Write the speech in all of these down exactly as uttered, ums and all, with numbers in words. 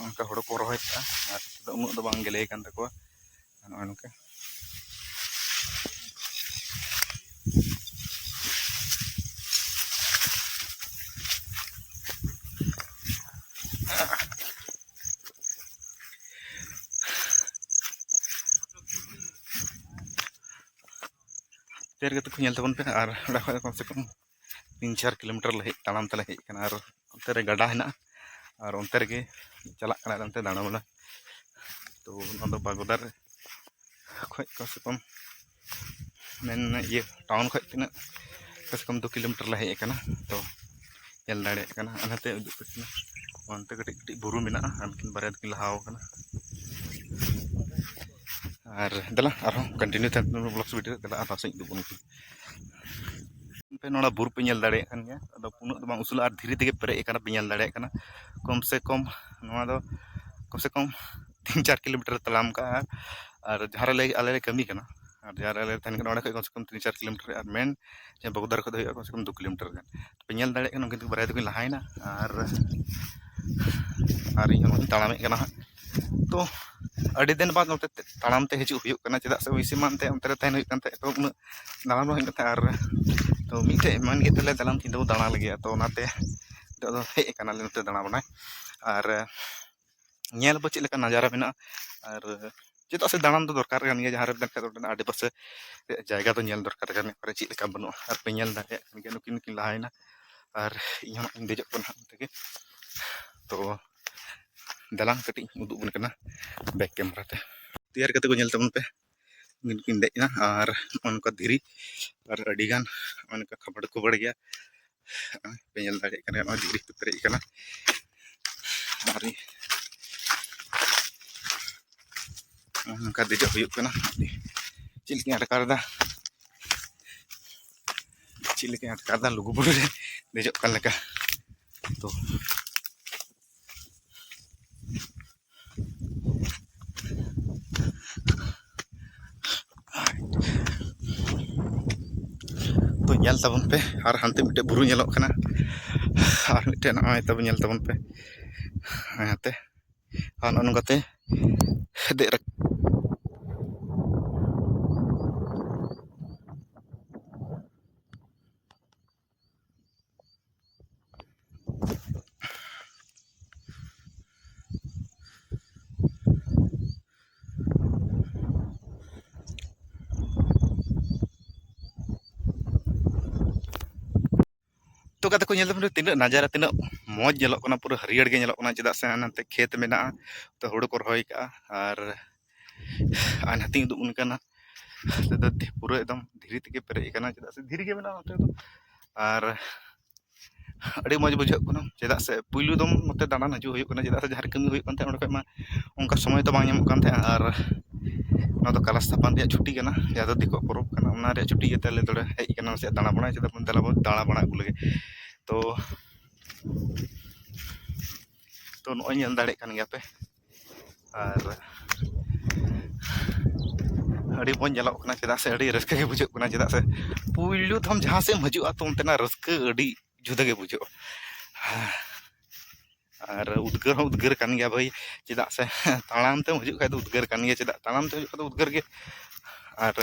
ᱚᱱᱠᱟ ᱦᱳᱲᱳ ᱠᱚ ᱨᱚᱦᱚᱭ ᱠᱟᱜᱼᱟ, ᱟᱨ ᱫᱚ ᱩᱱᱟᱹᱜ ᱫᱚ ᱵᱟᱝ ᱜᱮᱞᱮ ᱠᱟᱱ ᱛᱟᱠᱚᱣᱟ᱾ ᱱᱚᱜᱼᱚᱭ ᱱᱚᱝᱠᱟ᱾ ᱛᱮᱨ ᱠᱟᱛᱮ ᱠᱚ ᱧᱮᱞ ᱛᱟᱵᱚᱱ ᱯᱮ, ᱟᱨ ᱚᱸᱰᱮ ᱠᱷᱚᱱ ᱠᱚᱢ ᱥᱮ ᱠᱚᱢ ᱛᱤᱱ ᱪᱟᱨ ᱠᱤᱞᱳᱢᱤᱴᱟᱨ ᱞᱮ ᱦᱮᱡ, ᱛᱟᱲᱟᱢ ᱛᱮᱞᱮ ᱦᱮᱡ ᱟᱠᱟᱱᱟ, ᱟᱨ ᱚᱱᱛᱮ ᱨᱮ ᱜᱟᱰᱟ ᱦᱮᱱᱟᱜᱼᱟ, ᱟᱨ ᱚᱱᱛᱮ ᱨᱮᱜᱮ ᱪᱟᱞᱟᱜ ᱠᱟᱱᱟ ᱚᱱᱛᱮ ᱫᱟᱬᱟ ᱵᱟᱲᱟ᱾ ᱛᱚ ᱚᱱᱟ ᱫᱚ ᱵᱟᱜᱽᱫᱟᱨ ᱠᱷᱚᱡ ᱠᱚᱢ ᱥᱮ ᱠᱚᱢ ᱢᱮᱱ ᱤᱭᱟᱹ ᱴᱟᱣᱩᱱ ᱠᱷᱚᱡ ᱛᱤᱱᱟᱹᱜ ᱠᱚᱢ ᱥᱮ ᱠᱚᱢ ᱫᱩ ᱠᱤᱞᱳᱢᱤᱴᱟᱨ ᱞᱮ ᱦᱮᱡ ᱟᱠᱟᱱᱟ᱾ ᱛᱚ ᱧᱮᱞ ᱫᱟᱲᱮᱭᱟᱜ ᱠᱟᱱᱟ, ᱚᱱᱟᱛᱮ ᱩᱫᱩᱜ ᱯᱮ ᱠᱟᱱᱟ᱾ ᱚᱱᱛᱮ ᱠᱟᱹᱴᱤᱡ ᱠᱟᱹᱴᱤᱡ ᱵᱩᱨᱩ ᱢᱮᱱᱟᱜᱼᱟ, ᱩᱱᱠᱤᱱ ᱵᱟᱨᱭᱟ ᱫᱚᱠᱤᱱ ᱞᱟᱦᱟᱣ ᱠᱟᱱᱟ᱾ ᱟᱨ ᱫᱮᱞᱟ ᱟᱨᱦᱚᱸ ᱠᱚᱱᱴᱤᱱᱤᱭᱩ ᱛᱟᱦᱮᱱ ᱵᱞᱚᱜᱥ ᱵᱷᱤᱰᱤᱭᱳ᱾ ᱫᱮᱞᱟ ᱟᱨ ᱞᱟᱦᱟ ᱥᱮᱫ ᱩᱫᱩᱜ ᱵᱚᱱ ᱠᱟᱱᱟ᱾ ᱯᱮ ᱱᱚᱰᱮ ᱵᱩᱨᱩ ᱯᱮ ᱧᱮᱞ ᱫᱟᱲᱮᱭᱟᱜ ᱠᱟᱱ ᱜᱮᱭᱟ, ᱟᱫᱚ ᱩᱱᱟᱹᱜ ᱫᱚ ᱵᱟᱝ ᱩᱥᱩᱞᱟ ᱟᱨ ᱫᱷᱤᱨᱤ ᱛᱮᱜᱮ ᱯᱮᱨᱮᱡ ᱟᱠᱟᱱᱟ, ᱯᱮ ᱧᱮᱞ ᱫᱟᱲᱮᱭᱟᱜ ᱠᱟᱱᱟ᱾ ᱠᱚᱢ ᱥᱮ ᱠᱚᱢ ᱱᱚᱣᱟ ᱫᱚ ᱠᱚᱢ ᱥᱮ ᱠᱚᱢ ᱛᱤᱱ ᱪᱟᱨ ᱠᱤᱞᱳᱢᱤᱴᱟᱨ ᱛᱟᱲᱟᱢ ᱠᱟᱜᱼᱟ᱾ ᱟᱨ ᱡᱟᱦᱟᱸ ᱨᱮᱞᱮ, ᱟᱞᱮ ᱞᱮ ᱠᱟᱹᱢᱤ ᱠᱟᱱᱟ, ᱟᱨ ᱡᱟᱦᱟᱸ ᱨᱮᱞᱮ ᱛᱟᱦᱮᱱ ᱠᱟᱱᱟ, ᱚᱸᱰᱮ ᱠᱷᱚᱡ ᱠᱚᱢ ᱥᱮ ᱠᱚᱢ ᱛᱤᱱ ᱪᱟᱨ ᱠᱤᱞᱳᱢᱤᱴᱟᱨ, ᱟᱨ ᱢᱮᱱ ᱡᱟᱦᱟᱸ ᱵᱚᱜᱽᱫᱟᱨ ᱠᱷᱚᱡ ᱫᱚ ᱦᱩᱭᱩᱜᱼᱟ ᱠᱚᱢ ᱥᱮ ᱠᱚᱢ ᱫᱩ ᱠᱤᱞᱳᱢᱤᱴᱟᱨ ᱜᱟᱱ᱾ ᱯᱮ ᱧᱮᱞ ᱫᱟᱲᱮᱭᱟᱜ ᱠᱟᱱᱟ, ᱩᱱᱠᱤᱱ ᱫᱚ ᱵᱟᱨᱭᱟ ᱫᱚᱠᱤᱱ ᱞᱟᱦᱟᱭᱮᱱᱟ, ᱟᱨ ᱟᱨ ᱤᱧ ᱦᱚᱸ ᱱᱚᱜᱼᱚᱭ ᱛᱟᱲᱟᱢᱮᱫ ᱠᱟᱱᱟ ᱦᱟᱸᱜ᱾ ᱛᱚ ᱟᱹᱰᱤ ᱫᱤᱱ ᱵᱟᱫ ᱱᱚᱛᱮ ᱛᱟᱲᱟᱢ ᱛᱮ ᱦᱤᱡᱩᱜ ᱦᱩᱭᱩᱜ ᱠᱟᱱᱟ, ᱪᱮᱫᱟᱜ ᱥᱮ ᱵᱮᱥᱤ ᱢᱟᱱᱛᱮ ᱚᱱᱛᱮ ᱨᱮ ᱛᱟᱦᱮᱱ ᱦᱩᱭᱩᱜ ᱠᱟᱱ ᱛᱟᱦᱮᱸᱫ, ᱛᱚ ᱩᱱᱟᱹᱜ ᱫᱟᱬᱟᱱ ᱵᱟᱝ ᱦᱩᱭᱩᱜ ᱠᱟᱱ ᱛᱟᱦᱮᱸᱫ᱾ ᱟᱨ ᱛᱚ ᱢᱤᱫᱴᱮᱡ ᱢᱮᱱ ᱠᱮᱫ ᱛᱟᱞᱮ, ᱫᱟᱬᱟᱱ ᱛᱮᱦᱮᱧ ᱫᱚ ᱫᱟᱬᱟ ᱞᱟᱹᱜᱤᱫ, ᱛᱚ ᱚᱱᱟᱛᱮ ᱱᱤᱛᱚᱜ ᱫᱚ ᱦᱮᱡ ᱟᱠᱟᱱᱟᱞᱮ ᱱᱚᱛᱮ ᱫᱟᱬᱟ ᱵᱟᱲᱟᱭ᱾ ᱟᱨ ᱧᱮᱞ ᱵᱚ ᱪᱮᱫ ᱞᱮᱠᱟ ᱱᱟᱡᱟᱨᱟ ᱢᱮᱱᱟᱜᱼᱟ᱾ ᱟᱨ ᱪᱮᱫᱟᱜ ᱥᱮ ᱫᱟᱬᱟᱱ ᱫᱚ ᱫᱚᱨᱠᱟᱨ ᱠᱟᱱ ᱜᱮᱭᱟ, ᱡᱟᱦᱟᱸ ᱨᱮ ᱢᱮᱱᱠᱷᱟᱱ ᱚᱸᱰᱮᱱᱟᱜ ᱟᱹᱰᱤᱯᱟᱥᱮ ᱨᱮᱭᱟᱜ ᱡᱟᱭᱜᱟ ᱫᱚ ᱧᱮᱞ ᱫᱚᱨᱠᱟᱨ ᱠᱟᱱ ᱜᱮᱭᱟ, ᱚᱠᱟᱨᱮ ᱪᱮᱫ ᱞᱮᱠᱟ ᱵᱟᱹᱱᱩᱜᱼᱟ᱾ ᱟᱨ ᱯᱮ ᱧᱮᱞ ᱫᱟᱲᱮᱭᱟᱜ ᱠᱟᱱ ᱜᱮᱭᱟ, ᱱᱩᱠᱤᱱ ᱠᱤᱱ ᱞᱟᱦᱟᱭᱮᱱᱟ, ᱟᱨ ᱤᱧ ᱦᱚᱸ ᱱᱚᱜᱼᱚᱭ ᱤᱧ ᱫᱮᱡᱚᱜ ᱠᱟᱱᱟ ᱦᱟᱸᱜ ᱚᱱᱛᱮ ᱜᱮ᱾ ᱛᱚ ᱫᱟᱞᱟᱝ ᱠᱟᱹᱴᱤᱡ ᱤᱧ ᱩᱫᱩᱜ ᱟᱵᱚᱱ ᱠᱟᱱᱟ ᱵᱮᱠ ᱠᱮᱢᱮᱨᱟ ᱛᱮ᱾ ᱛᱮᱭᱟᱨ ᱠᱟᱛᱮ ᱠᱚ ᱧᱮᱞ ᱛᱟᱵᱚᱱ ᱯᱮ, ᱩᱱᱠᱤᱱ ᱠᱤᱱ ᱫᱮᱡ ᱮᱱᱟ᱾ ᱟᱨ ᱱᱚᱜᱼᱚ ᱱᱚᱝᱠᱟ ᱫᱷᱤᱨᱤ ᱟᱨ ᱟᱹᱰᱤᱜᱟᱱ ᱱᱚᱜᱼᱚ ᱱᱚᱝᱠᱟ ᱠᱷᱟᱵᱟᱲ ᱠᱷᱩᱵᱟᱲ ᱜᱮᱭᱟ᱾ ᱯᱮ ᱧᱮᱞ ᱫᱟᱲᱮᱭᱟᱜ ᱠᱟᱱᱟ, ᱱᱚᱜᱼᱚᱭ ᱫᱷᱤᱨᱤ ᱠᱚ ᱯᱮᱨᱮᱡ ᱟᱠᱟᱱᱟ᱾ ᱟᱨ ᱱᱚᱝᱠᱟ ᱫᱮᱡᱚᱜ ᱦᱩᱭᱩᱜ ᱠᱟᱱᱟ᱾ ᱪᱮᱫ ᱞᱮᱠᱟᱧ ᱟᱴᱠᱟᱨ ᱮᱫᱟ, ᱪᱮᱫ ᱞᱮᱠᱟᱧ ᱟᱴᱠᱟᱨ ᱮᱫᱟ ᱞᱩᱜᱩᱵᱩᱨᱩ ᱨᱮ ᱫᱮᱡᱚᱜ ᱠᱟᱱ ᱞᱮᱠᱟ᱾ ᱛᱚ ᱛᱚ ᱧᱮᱞ ᱛᱟᱵᱚᱱ ᱯᱮ, ᱟᱨ ᱦᱟᱱᱛᱮ ᱢᱤᱫᱴᱮᱡ ᱵᱩᱨᱩ ᱧᱮᱞᱚᱜ ᱠᱟᱱᱟ, ᱟᱨ ᱢᱤᱫᱴᱮᱡ ᱱᱚᱜᱼᱚᱭ ᱛᱟᱵᱚᱱ, ᱧᱮᱞ ᱛᱟᱵᱚᱱ ᱯᱮ ᱦᱟᱱᱛᱮ᱾ ᱟᱨ ᱱᱚᱜᱼᱚ ᱱᱚᱝᱠᱟᱛᱮ ᱫᱮᱡ ᱨᱟᱠᱟᱵ᱾ ᱛᱚ ᱜᱟᱛᱮ ᱠᱚ, ᱧᱮᱞ ᱛᱟᱵᱚᱱ ᱯᱮ, ᱛᱤᱱᱟᱹᱜ ᱱᱟᱡᱟᱨᱟ, ᱛᱤᱱᱟᱹᱜ ᱢᱚᱡᱽ ᱧᱮᱞᱚᱜ ᱠᱟᱱᱟ, ᱯᱩᱨᱟᱹ ᱦᱟᱹᱨᱭᱟᱹᱲ ᱜᱮ ᱧᱮᱞᱚᱜ ᱠᱟᱱᱟ, ᱪᱮᱫᱟᱜ ᱥᱮ ᱦᱟᱱᱛᱮ ᱠᱷᱮᱛ ᱢᱮᱱᱟᱜᱼᱟ, ᱛᱚ ᱦᱩᱲᱩ ᱠᱚ ᱨᱚᱦᱚᱭ ᱠᱟᱜᱼᱟ, ᱟᱨ ᱟᱨ ᱱᱟᱛᱮᱧ ᱩᱫᱩᱜ ᱟᱵᱚᱱ ᱠᱟᱱᱟ᱾ ᱱᱚᱛᱮ ᱫᱚ ᱫᱷᱤ-, ᱯᱩᱨᱟᱹ ᱮᱠᱫᱚᱢ ᱫᱷᱤᱨᱤ ᱛᱮᱜᱮ ᱯᱮᱨᱮᱡ ᱟᱠᱟᱱᱟ, ᱪᱮᱫᱟᱜ ᱥᱮ ᱫᱷᱤᱨᱤ ᱜᱮ ᱢᱮᱱᱟᱜᱼᱟ ᱱᱚᱛᱮ ᱫᱚ᱾ ᱟᱨ ᱟᱹᱰᱤ ᱢᱚᱡᱽ ᱵᱩᱡᱷᱟᱹᱜ ᱠᱟᱱᱟ, ᱪᱮᱫᱟᱜ ᱥᱮ ᱯᱩᱭᱞᱩ ᱫᱚᱢ ᱱᱚᱛᱮ ᱫᱟᱬᱟᱱ ᱦᱤᱡᱩᱜ ᱦᱩᱭᱩᱜ ᱠᱟᱱᱟ, ᱪᱮᱫᱟᱜ ᱥᱮ ᱡᱟᱦᱟᱸ ᱨᱮ ᱠᱟᱹᱢᱤ ᱦᱩᱭᱩᱜ ᱠᱟᱱ ᱛᱟᱦᱮᱸᱫ, ᱚᱸᱰᱮ ᱠᱷᱚᱱ ᱢᱟ ᱚᱱᱠᱟ ᱥᱚᱢᱚᱭ ᱫᱚ ᱵᱟᱝ ᱧᱟᱢᱚᱜ ᱠᱟᱱ ᱛᱟᱦᱮᱸᱫ᱾ ᱟᱨ ᱱᱚᱣᱟ ᱫᱚ ᱠᱟᱞᱟᱥ ᱛᱷᱟᱯᱚᱱ ᱨᱮᱭᱟᱜ ᱪᱷᱩᱴᱤ ᱠᱟᱱᱟ, ᱡᱟᱦᱟᱸ ᱫᱚ ᱫᱤᱠᱩᱣᱟᱜ ᱯᱚᱨᱚᱵᱽ ᱠᱟᱱᱟ, ᱚᱱᱟ ᱨᱮᱭᱟᱜ ᱪᱷᱩᱴᱤ ᱤᱭᱟᱹᱛᱮ ᱟᱞᱮ ᱫᱚᱞᱮ ᱦᱮᱡ ᱟᱠᱟᱱᱟ ᱱᱟᱥᱮᱭᱟᱜ ᱫᱟᱬᱟ ᱵᱟᱲᱟᱭ, ᱪᱮᱫᱟᱜ ᱵᱚᱱ ᱫᱮᱞᱟ ᱵᱚᱱ ᱫᱟᱬᱟ ᱵᱟᱲᱟ ᱟᱹᱜᱩ ᱞᱮᱜᱮ᱾ ᱛᱚ, ᱛᱚ ᱱᱚᱜᱼᱚᱭ ᱧᱮᱞ ᱫᱟᱲᱮᱭᱟᱜ ᱠᱟᱱ ᱜᱮᱭᱟ ᱯᱮ, ᱟᱨ ᱟᱹᱰᱤ ᱢᱚᱡᱽ ᱧᱮᱞᱚᱜ ᱠᱟᱱᱟ, ᱪᱮᱫᱟᱜ ᱥᱮ ᱟᱹᱰᱤ ᱨᱟᱹᱥᱠᱟᱹ ᱜᱮ ᱵᱩᱡᱷᱟᱹᱜ ᱠᱟᱱᱟ, ᱪᱮᱫᱟᱜ ᱥᱮ ᱯᱩᱭᱞᱩ ᱫᱷᱟᱢ ᱡᱟᱦᱟᱸ ᱥᱮᱫ ᱮᱢ ᱦᱤᱡᱩᱜᱼᱟ, ᱛᱚ ᱚᱱᱛᱮᱱᱟᱜ ᱨᱟᱹᱥᱠᱟᱹ ᱟᱹᱰᱤ ᱡᱩᱫᱟᱹ ᱜᱮ ᱵᱩᱡᱷᱟᱹᱜᱼᱟ᱾ ᱟᱨ ᱩᱫᱽᱜᱟᱹᱨ ᱦᱚᱸ ᱩᱫᱽᱜᱟᱹᱨ ᱠᱟᱱ ᱜᱮᱭᱟ ᱵᱷᱟᱹᱭ, ᱪᱮᱫᱟᱜ ᱥᱮ ᱛᱟᱲᱟᱢ ᱛᱮᱢ ᱦᱤᱡᱩᱜ ᱠᱷᱟᱡ ᱫᱚ ᱩᱫᱽᱜᱟᱹᱨ ᱠᱟᱱ ᱜᱮᱭᱟ, ᱪᱮᱫᱟᱜ ᱛᱟᱲᱟᱢ ᱛᱮᱢ ᱦᱤᱡᱩᱜ ᱠᱷᱟᱡ ᱫᱚ ᱩᱫᱽᱜᱟᱹᱨ ᱜᱮ᱾ ᱟᱨ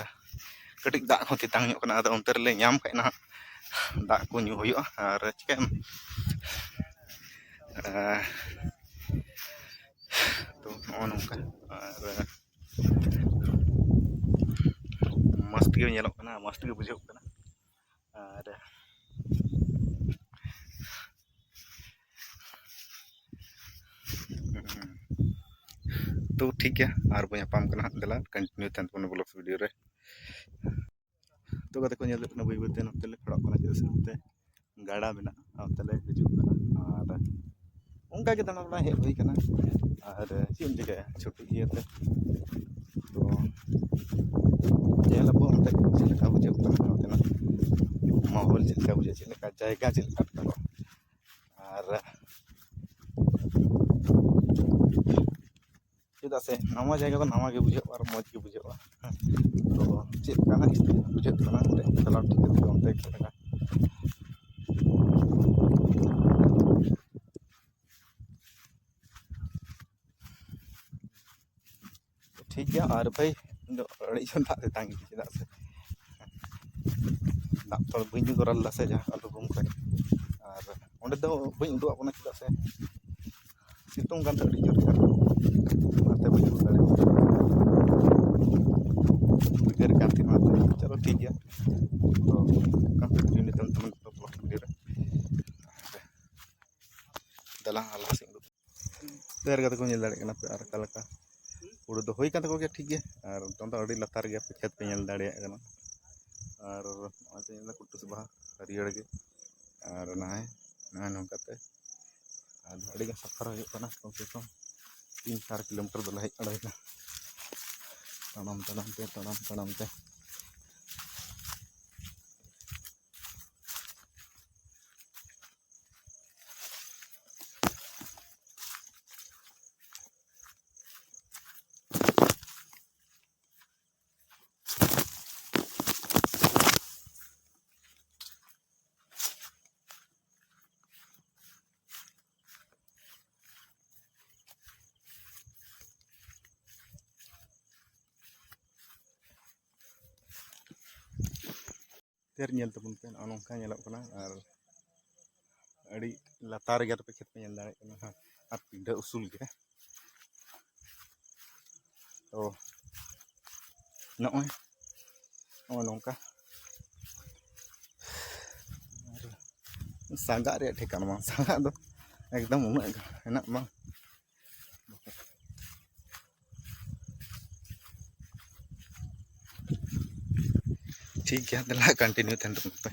ᱠᱟᱹᱴᱤᱡ ᱫᱟᱜ ᱦᱚᱸ ᱛᱮᱛᱟᱝ ᱧᱚᱜ ᱠᱟᱱᱟ, ᱟᱫᱚ ᱚᱱᱛᱮ ᱨᱮᱞᱮ ᱧᱟᱢ ᱠᱷᱟᱡ ᱱᱟᱦᱟᱜ ᱫᱟᱜ ᱠᱚ ᱧᱩ ᱦᱩᱭᱩᱜᱼᱟ᱾ ᱟᱨ ᱪᱤᱠᱟᱹᱭᱟᱢ, ᱟᱨ ᱛᱚ ᱱᱚᱜᱼᱚ ᱱᱚᱝᱠᱟ᱾ ᱟᱨ ᱢᱚᱡᱽ ᱛᱮᱜᱮ ᱧᱮᱞᱚᱜ ᱠᱟᱱᱟ, ᱢᱚᱡᱽ ᱛᱮᱜᱮ ᱵᱩᱡᱷᱟᱹᱜ ᱠᱟᱱᱟ᱾ ᱟᱨ ᱛᱚ ᱴᱷᱤᱠ ᱜᱮᱭᱟ, ᱟᱨ ᱵᱚᱱ ᱧᱟᱯᱟᱢ ᱠᱟᱱᱟ ᱦᱟᱸᱜ, ᱫᱮᱞᱟ continue ᱛᱟᱦᱮᱱ ᱛᱟᱵᱚᱱᱟ vlogs video ᱨᱮ᱾ ᱛᱚ ᱜᱟᱛᱮ ᱠᱚ, ᱧᱮᱞ ᱦᱩᱭᱩᱜ ᱠᱟᱱᱟ, ᱵᱟᱹᱭ ᱵᱟᱹᱭᱛᱮ ᱱᱚᱛᱮ ᱞᱮ ᱯᱷᱮᱰᱚᱜ ᱠᱟᱱᱟ, ᱪᱮᱫᱟᱜ ᱥᱮ ᱱᱚᱛᱮ ᱜᱟᱰᱟ ᱢᱮᱱᱟᱜᱼᱟ, ᱚᱱᱛᱮ ᱞᱮ ᱦᱤᱡᱩᱜ ᱠᱟᱱᱟ᱾ ᱟᱨ ᱚᱱᱠᱟ ᱜᱮ ᱫᱟᱬᱟ ᱵᱟᱲᱟ ᱦᱮᱡ ᱦᱩᱭ ᱠᱟᱱᱟ᱾ ᱟᱨ ᱪᱮᱫ ᱮᱢ ᱪᱤᱠᱟᱹᱭᱟ, ᱪᱷᱩᱴᱤ ᱤᱭᱟᱹᱛᱮ᱾ ᱛᱚ ᱧᱮᱞ ᱟᱵᱚ ᱚᱱᱛᱮ ᱪᱮᱫ ᱞᱮᱠᱟ ᱵᱩᱡᱷᱟᱹᱜ ᱠᱟᱱᱟ, ᱱᱚᱛᱮᱱᱟᱜ ᱢᱟᱦᱚᱞ ᱪᱮᱫ ᱞᱮᱠᱟ ᱵᱩᱡᱷᱟᱹᱜᱼᱟ, ᱪᱮᱫ ᱞᱮᱠᱟ ᱡᱟᱭᱜᱟ, ᱪᱮᱫ ᱞᱮᱠᱟ ᱟᱴᱠᱟᱨᱚᱜᱼᱟ᱾ ᱟᱨ ᱪᱮᱫᱟᱜ ᱥᱮ ᱱᱟᱣᱟ ᱡᱟᱭᱜᱟ ᱫᱚ ᱱᱟᱣᱟ ᱜᱮ ᱵᱩᱡᱷᱟᱹᱜᱼᱟ ᱟᱨ ᱢᱚᱡᱽ ᱜᱮ ᱵᱩᱡᱷᱟᱹᱜᱼᱟ᱾ ᱛᱚ ᱪᱮᱫ ᱞᱮᱠᱟ ᱱᱟᱜ ᱵᱩᱡᱷᱟᱹᱜ ᱠᱟᱱᱟ ᱚᱸᱰᱮ ᱪᱟᱞᱟᱣ ᱴᱷᱤᱠ ᱠᱟᱛᱮ ᱚᱱᱛᱮ ᱪᱮᱫ ᱞᱮᱠᱟ᱾ ᱴᱷᱤᱠ ᱜᱮᱭᱟ᱾ ᱟᱨ ᱵᱷᱟᱹᱭ, ᱤᱧ ᱫᱚ ᱟᱹᱰᱤ ᱡᱳᱨ ᱫᱟᱜ ᱛᱮᱛᱟᱝ ᱜᱮ, ᱪᱮᱫᱟᱜ ᱥᱮ ᱫᱟᱜ ᱛᱚ ᱵᱟᱹᱧ ᱧᱩ ᱛᱚᱨᱟ ᱞᱮᱫᱟ ᱥᱮ ᱡᱟᱦᱟᱸ ᱟᱞᱩ ᱨᱩᱢ ᱠᱷᱚᱱ᱾ ᱟᱨ ᱚᱸᱰᱮ ᱫᱚ ᱵᱟᱹᱧ ᱩᱰᱩᱠ ᱟᱠᱟᱱᱟ, ᱪᱮᱫᱟᱜ ᱥᱮ ᱥᱤᱛᱩᱝ ᱠᱟᱱ ᱛᱟᱦᱮᱸᱫ ᱟᱹᱰᱤ ᱡᱳᱨ ᱜᱮ, ᱚᱱᱟᱛᱮ ᱵᱟᱹᱧ ᱩᱰᱩᱠ ᱫᱟᱲᱮᱭᱟᱜ ᱠᱟᱱᱟ᱾ ᱩᱫᱽᱜᱟᱹᱨ ᱠᱟᱱ ᱛᱤᱧ, ᱚᱱᱟᱛᱮ ᱪᱚᱞᱚ ᱴᱷᱤᱠ ᱜᱮᱭᱟ᱾ ᱛᱚ ᱚᱱᱠᱟ ᱠᱚᱱᱴᱤᱱᱤᱭᱩ ᱛᱟᱦᱮᱱ ᱛᱟᱵᱚᱱ ᱵᱞᱚᱜ ᱵᱷᱤᱰᱤᱭᱳ ᱨᱮ᱾ ᱫᱮᱞᱟ ᱞᱟᱦᱟ ᱥᱮᱫ ᱩᱰᱩᱠ᱾ ᱰᱷᱮᱨ ᱠᱟᱛᱮ ᱠᱚ ᱧᱮᱞ ᱫᱟᱲᱮᱭᱟᱜ ᱠᱟᱱᱟ ᱯᱮ ᱟᱨ ᱚᱠᱟ ᱞᱮᱠᱟ ᱦᱩᱲᱩ ᱫᱚ ᱦᱩᱭ ᱠᱟᱱ ᱛᱟᱠᱚ ᱜᱮᱭᱟ, ᱴᱷᱤᱠ ᱜᱮᱭᱟ᱾ ᱟᱨ ᱱᱤᱛᱚᱝ ᱫᱚ ᱟᱹᱰᱤ ᱞᱟᱛᱟᱨ ᱜᱮᱭᱟ, ᱯᱮ ᱠᱷᱮᱛ ᱯᱮ ᱧᱮᱞ ᱫᱟᱲᱮᱭᱟᱜ ᱠᱟᱱᱟ᱾ ᱟᱨ ᱱᱚᱜᱼᱚᱭ ᱯᱮ ᱧᱮᱞ ᱮᱫᱟ ᱠᱩᱴᱩᱥ ᱵᱟᱦᱟ ᱦᱟᱹᱨᱭᱟᱹᱲ ᱜᱮ᱾ ᱟᱨ ᱱᱚᱜᱼᱚᱭ, ᱱᱚᱜᱼᱚᱭ ᱱᱚᱝᱠᱟ ᱛᱮ ᱟᱨ ᱟᱹᱰᱤ ᱜᱟᱱ ᱥᱟᱯᱷᱟᱨ ᱦᱩᱭᱩᱜ ᱠᱟᱱᱟ, ᱠᱚᱢ ᱥᱮ ᱠᱚᱢ ᱛᱤᱱ ᱪᱟᱨ ᱠᱤᱞᱳᱢᱤᱴᱟᱨ ᱫᱚᱞᱮ ᱦᱮᱡ ᱫᱟᱲᱮᱭᱟᱜᱼᱟ ᱛᱟᱲᱟᱢ ᱛᱟᱲᱟᱢ ᱛᱮ, ᱛᱟᱲᱟᱢ ᱛᱟᱲᱟᱢ ᱛᱮ᱾ ᱛᱮᱨ ᱧᱮᱞ ᱛᱟᱵᱚᱱ ᱯᱮ, ᱱᱚᱜᱼᱚ ᱱᱚᱝᱠᱟ ᱧᱮᱞᱚᱜ ᱠᱟᱱᱟ᱾ ᱟᱨ ᱟᱹᱰᱤ ᱞᱟᱛᱟᱨ ᱨᱮᱜᱮ ᱛᱟᱯᱮ ᱠᱷᱮᱛ ᱯᱮ ᱧᱮᱞ ᱫᱟᱲᱮᱭᱟᱜ ᱠᱟᱱᱟ ᱦᱟᱸᱜ, ᱟᱨ ᱯᱤᱰᱷᱟᱹ ᱩᱥᱩᱞ ᱜᱮ᱾ ᱛᱚ ᱱᱚᱜᱼᱚᱭ, ᱱᱚᱜᱼᱚᱭ ᱱᱚᱝᱠᱟ᱾ ᱟᱨ ᱥᱟᱸᱜᱟᱜ ᱨᱮᱭᱟᱜ ᱴᱷᱤᱠᱟᱹᱱᱟ ᱵᱟᱝ, ᱥᱟᱸᱜᱟᱜ ᱫᱚ ᱮᱠᱫᱚᱢ ᱩᱱᱟᱹᱜ ᱦᱮᱱᱟᱜ ᱵᱟᱝ᱾ ᱴᱷᱤᱠ ᱜᱮᱭᱟ, ᱫᱮᱞᱟ ᱠᱚᱱᱴᱤᱱᱤᱭᱩ ᱛᱟᱦᱮᱱ ᱛᱟᱵᱚᱱ ᱯᱮ᱾